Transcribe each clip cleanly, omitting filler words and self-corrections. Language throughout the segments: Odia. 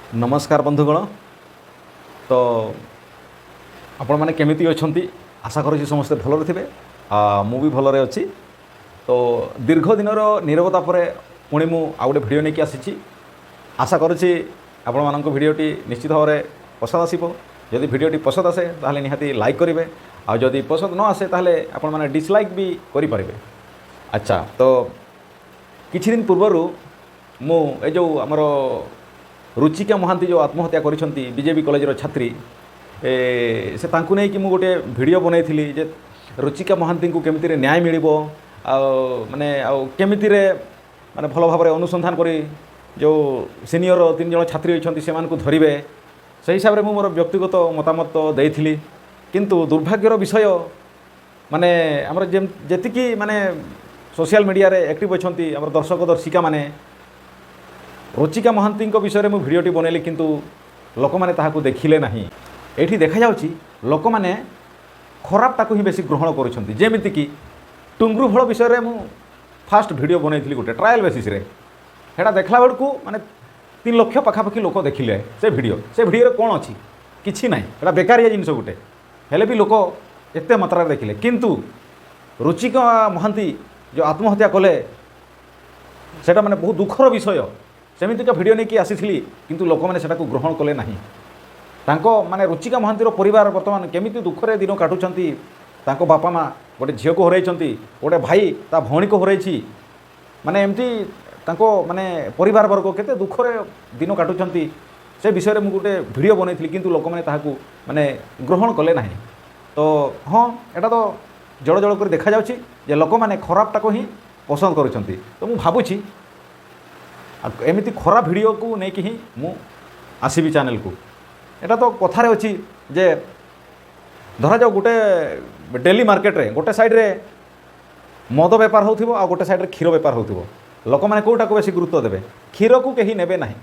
ନମସ୍କାର ବନ୍ଧୁଗଣ। ତ ଆପଣମାନେ କେମିତି ଅଛନ୍ତି? ଆଶା କରୁଛି ସମସ୍ତେ ଭଲରେ ଥିବେ। ମୁଁ ବି ଭଲରେ ଅଛି। ତ ଦୀର୍ଘ ଦିନର ନିରବତା ପରେ ପୁଣି ମୁଁ ଆଉ ଗୋଟେ ଭିଡ଼ିଓ ନେଇକି ଆସିଛି। ଆଶା କରୁଛି ଆପଣମାନଙ୍କୁ ଭିଡ଼ିଓଟି ନିଶ୍ଚିତ ଭାବରେ ପସନ୍ଦ ଆସିବ। ଯଦି ଭିଡ଼ିଓଟି ପସନ୍ଦ ଆସେ, ତାହେଲେ ନିହାତି ଲାଇକ୍ କରିବେ। ଆଉ ଯଦି ପସନ୍ଦ ନ ଆସେ, ତାହେଲେ ଆପଣମାନେ ଡିସଲାଇକ୍ ବି କରିପାରିବେ। ଆଚ୍ଛା, ତ କିଛି ଦିନ ପୂର୍ବରୁ ମୁଁ ଏ ଯେଉଁ ଆମର ରୁଚିକା ମହାନ୍ତି ଯେଉଁ ଆତ୍ମହତ୍ୟା କରିଛନ୍ତି, ବିଜେବି କଲେଜର ଛାତ୍ରୀ, ସେ ତାଙ୍କୁ ନେଇକି ମୁଁ ଗୋଟେ ଭିଡ଼ିଓ ବନେଇଥିଲି ଯେ ରୁଚିକା ମହାନ୍ତିଙ୍କୁ କେମିତିରେ ନ୍ୟାୟ ମିଳିବ ଆଉ ମାନେ ଆଉ କେମିତିରେ ମାନେ ଭଲ ଭାବରେ ଅନୁସନ୍ଧାନ କରି ଯେଉଁ ସିନିୟର ତିନି ଜଣ ଛାତ୍ରୀ ଅଛନ୍ତି, ସେମାନଙ୍କୁ ଧରିବେ। ସେହି ହିସାବରେ ମୁଁ ମୋର ବ୍ୟକ୍ତିଗତ ମତାମତ ଦେଇଥିଲି। କିନ୍ତୁ ଦୁର୍ଭାଗ୍ୟର ବିଷୟ, ମାନେ ଆମର ଯେତିକି ମାନେ ସୋସିଆଲ ମିଡ଼ିଆରେ ଆକ୍ଟିଭ୍ ଅଛନ୍ତି ଆମର ଦର୍ଶକ ଦର୍ଶିକାମାନେ, ରୁଚିକା ମହାନ୍ତିଙ୍କ ବିଷୟରେ ମୁଁ ଭିଡ଼ିଓଟି ବନେଇଲି, କିନ୍ତୁ ଲୋକମାନେ ତାହାକୁ ଦେଖିଲେ ନାହିଁ। ଏଇଠି ଦେଖାଯାଉଛି, ଲୋକମାନେ ଖରାପଟାକୁ ହିଁ ବେଶୀ ଗ୍ରହଣ କରୁଛନ୍ତି। ଯେମିତିକି ଟୁଙ୍ଗରୁ ଭୋଳ ବିଷୟରେ ମୁଁ ଫାଷ୍ଟ ଭିଡ଼ିଓ ବନେଇଥିଲି ଗୋଟେ ଟ୍ରାଏଲ୍ ବେସିସ୍ରେ। ସେଇଟା ଦେଖିଲା ବେଳକୁ ମାନେ 3 ଲକ୍ଷ ପାଖାପାଖି ଲୋକ ଦେଖିଲେ ସେ ଭିଡ଼ିଓ। ସେ ଭିଡ଼ିଓରେ କ'ଣ ଅଛି? କିଛି ନାହିଁ। ସେଇଟା ବେକାରିଆ ଜିନିଷ ଗୋଟେ। ହେଲେ ବି ଲୋକ ଏତେ ମାତ୍ରାରେ ଦେଖିଲେ। କିନ୍ତୁ ରୁଚିକା ମହାନ୍ତି ଯେଉଁ ଆତ୍ମହତ୍ୟା କଲେ, ସେଇଟା ମାନେ ବହୁତ ଦୁଃଖର ବିଷୟ। ସେମିତିକା ଭିଡ଼ିଓ ନେଇକି ଆସିଥିଲି, କିନ୍ତୁ ଲୋକମାନେ ସେଟାକୁ ଗ୍ରହଣ କଲେ ନାହିଁ। ତାଙ୍କ ମାନେ ରୁଚିକା ମହାନ୍ତିର ପରିବାର ବର୍ତ୍ତମାନ କେମିତି ଦୁଃଖରେ ଦିନ କାଟୁଛନ୍ତି। ତାଙ୍କ ବାପା ମା ଗୋଟେ ଝିଅକୁ ହରାଇଛନ୍ତି, ଗୋଟେ ଭାଇ ତା ଭଉଣୀକୁ ହରାଇଛି। ମାନେ ଏମିତି ତାଙ୍କ ମାନେ ପରିବାର ବର୍ଗ କେତେ ଦୁଃଖରେ ଦିନ କାଟୁଛନ୍ତି, ସେ ବିଷୟରେ ମୁଁ ଗୋଟେ ଭିଡ଼ିଓ ବନେଇଥିଲି, କିନ୍ତୁ ଲୋକମାନେ ତାହାକୁ ମାନେ ଗ୍ରହଣ କଲେ ନାହିଁ। ତ ହଁ, ଏଇଟା ତ ଜଳ ଜଳ କରି ଦେଖାଯାଉଛି ଯେ ଲୋକମାନେ ଖରାପଟାକୁ ହିଁ ପସନ୍ଦ କରୁଛନ୍ତି। ତ ମୁଁ ଭାବୁଛି ଆଉ ଏମିତି ଖରାପ ଭିଡ଼ିଓକୁ ନେଇକି ହିଁ ମୁଁ ଆସିବି ଚ୍ୟାନେଲକୁ। ଏଇଟା ତ କଥାରେ ଅଛି ଯେ ଧରାଯାଉ ଗୋଟେ ଡେଲି ମାର୍କେଟରେ ଗୋଟେ ସାଇଡ଼୍ରେ ମଦ ବେପାର ହେଉଥିବ ଆଉ ଗୋଟେ ସାଇଡ଼୍ରେ କ୍ଷୀର ବେପାର ହେଉଥିବ। ଲୋକମାନେ କେଉଁଟାକୁ ବେଶୀ ଗୁରୁତ୍ୱ ଦେବେ? କ୍ଷୀରକୁ କେହି ନେବେ ନାହିଁ।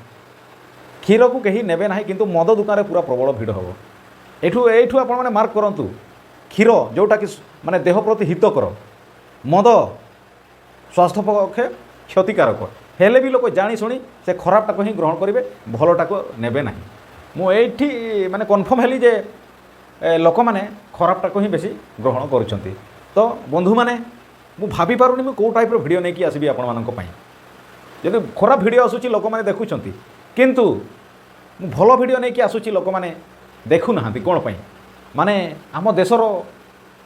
କ୍ଷୀରକୁ କେହି ନେବେ ନାହିଁ, କିନ୍ତୁ ମଦ ଦୋକାନରେ ପୁରା ପ୍ରବଳ ଭିଡ଼ ହେବ। ଏଇଠୁ ଆପଣମାନେ ମାର୍କ କରନ୍ତୁ, କ୍ଷୀର ଯେଉଁଟାକି ମାନେ ଦେହ ପ୍ରତି ହିତକର, ମଦ ସ୍ୱାସ୍ଥ୍ୟ ପକ୍ଷେ କ୍ଷତିକାରକ। ହେଲେ ବି ଲୋକ ଜାଣି ଶୁଣି ସେ ଖରାପଟାକୁ ହିଁ ଗ୍ରହଣ କରିବେ, ଭଲଟାକୁ ନେବେ ନାହିଁ। ମୁଁ ଏଇଠି ମାନେ କନଫର୍ମ ହେଲି ଯେ ଲୋକମାନେ ଖରାପଟାକୁ ହିଁ ବେଶୀ ଗ୍ରହଣ କରୁଛନ୍ତି। ତ ବନ୍ଧୁମାନେ, ମୁଁ ଭାବିପାରୁନି ମୁଁ କେଉଁ ଟାଇପ୍ର ଭିଡ଼ିଓ ନେଇକି ଆସିବି ଆପଣମାନଙ୍କ ପାଇଁ। ଯଦି ଖରାପ ଭିଡ଼ିଓ ଆସୁଛି, ଲୋକମାନେ ଦେଖୁଛନ୍ତି, କିନ୍ତୁ ମୁଁ ଭଲ ଭିଡ଼ିଓ ନେଇକି ଆସୁଛି, ଲୋକମାନେ ଦେଖୁନାହାନ୍ତି। କ'ଣ ପାଇଁ? ମାନେ ଆମ ଦେଶର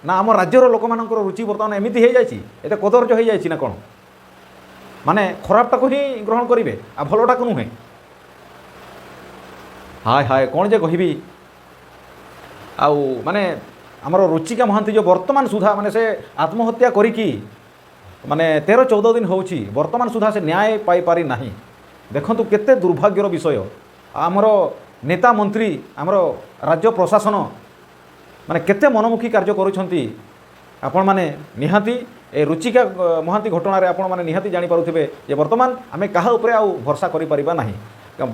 ନା ଆମ ରାଜ୍ୟର ଲୋକମାନଙ୍କର ରୁଚି ବର୍ତ୍ତମାନ ଏମିତି ହେଇଯାଇଛି, ଏତେ କଦର୍ଯ୍ୟ ହେଇଯାଇଛି ନା କ'ଣ? ମାନେ ଖରାପଟାକୁ ହିଁ ଗ୍ରହଣ କରିବେ ଆଉ ଭଲଟାକୁ ନୁହେଁ। ହାୟ ହାୟ, କ'ଣ ଯେ କହିବି ଆଉ। ମାନେ ଆମର ରୁଚିକା ମହାନ୍ତି ଯେଉଁ ବର୍ତ୍ତମାନ ସୁଦ୍ଧା ମାନେ ସେ ଆତ୍ମହତ୍ୟା କରିକି ମାନେ 13-14 ଦିନ ହେଉଛି, ବର୍ତ୍ତମାନ ସୁଦ୍ଧା ସେ ନ୍ୟାୟ ପାଇପାରି ନାହିଁ। ଦେଖନ୍ତୁ କେତେ ଦୁର୍ଭାଗ୍ୟର ବିଷୟ। ଆମର ନେତା ମନ୍ତ୍ରୀ, ଆମର ରାଜ୍ୟ ପ୍ରଶାସନ ମାନେ କେତେ ମନମୁଖୀ କାର୍ଯ୍ୟ କରୁଛନ୍ତି, ଆପଣମାନେ ନିହାତି ଏ ରୁଚିକା ମହାନ୍ତି ଘଟଣାରେ ଆପଣମାନେ ନିହାତି ଜାଣିପାରୁଥିବେ ଯେ ବର୍ତ୍ତମାନ ଆମେ କାହା ଉପରେ ଆଉ ଭରସା କରିପାରିବା ନାହିଁ।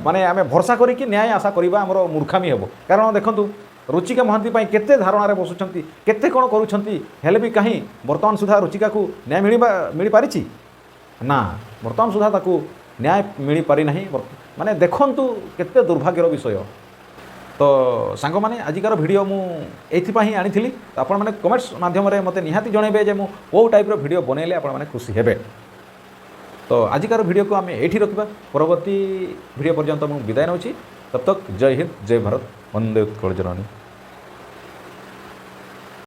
ମାନେ ଆମେ ଭରସା କରିକି ନ୍ୟାୟ ଆଶା କରିବା ଆମର ମୂର୍ଖାମି ହେବ। କାରଣ ଦେଖନ୍ତୁ, ରୁଚିକା ମହାନ୍ତି ପାଇଁ କେତେ ଧାରଣାରେ ବସୁଛନ୍ତି, କେତେ କ'ଣ କରୁଛନ୍ତି, ହେଲେ ବି କାହିଁ ବର୍ତ୍ତମାନ ସୁଦ୍ଧା ରୁଚିକାକୁ ନ୍ୟାୟ ମିଳିପାରିଛି ନା? ବର୍ତ୍ତମାନ ସୁଦ୍ଧା ତାକୁ ନ୍ୟାୟ ମିଳିପାରି ନାହିଁ। ମାନେ ଦେଖନ୍ତୁ କେତେ ଦୁର୍ଭାଗ୍ୟର ବିଷୟ। ତ ସାଙ୍ଗମାନେ, ଆଜିକାର ଭିଡ଼ିଓ ମୁଁ ଏଇଥିପାଇଁ ହିଁ ଆଣିଥିଲି। ତ ଆପଣମାନେ କମେଣ୍ଟସ୍ ମାଧ୍ୟମରେ ମୋତେ ନିହାତି ଜଣାଇବେ ଯେ ମୁଁ କେଉଁ ଟାଇପ୍ର ଭିଡ଼ିଓ ବନେଇଲେ ଆପଣମାନେ ଖୁସି ହେବେ। ତ ଆଜିକାର ଭିଡ଼ିଓକୁ ଆମେ ଏଇଠି ରଖିବା। ପରବର୍ତ୍ତୀ ଭିଡ଼ିଓ ପର୍ଯ୍ୟନ୍ତ ମୁଁ ବିଦାୟ ନେଉଛି। तब तक ଜୟ ହିନ୍ଦ, ଜୟ ଭାରତ, ବନ୍ଦେ ଉତ୍କଳ ଜନନୀ।